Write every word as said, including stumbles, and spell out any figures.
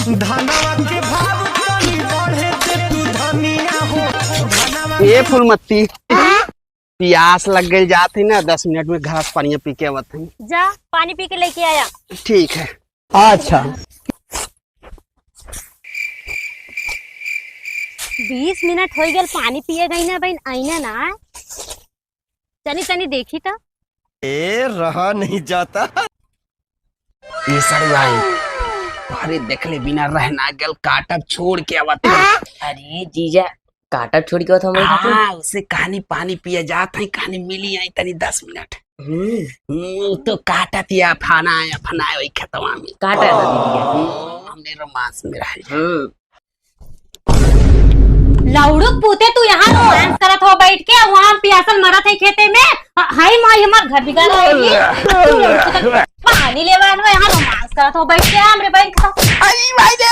धनवा के भाव तनी बढ़े दे तू धनिया हो। धनवा ए फूलमती, पियास लग गई, जात ही ना, दस मिनट में घास पानी पी के आवत ही। जा, पानी पी के लेके आया। ठीक है। अच्छा। बीस मिनट हो गए, पानी पिए गई ना बहन, आईना ना। तनी, तनी देखी तो। ए, रहा नहीं जाता। ये सारी भाई, अरे देख ले, बिना रहना गल काटब छोड़ के आवत है। अरे जीजा, काटब छोड़ के आवत हमरे खातिर? हाँ, उसे कहानी पानी पिए जात है, कहानी मिली आई तनी दस मिनट। हम्म। हम्म, तो काटत या फना या फना वही खेतवा में। काटत है दीदी। हम्म, हमने रोमांस में रह। हम्म। लौड़ू पूते, तू यहाँ रोमांस करत हो बैठ के, वहाँ हम पियासल मरत है खेते में। ह-, हाय माई, हमार घर बिगाड़ हो गई। तू लौड़ू पूते, पानी लेवा आनो, यहाँ रोमांस करत हो बैठ के, हमरे बहन के साथ। अरे भाई रे,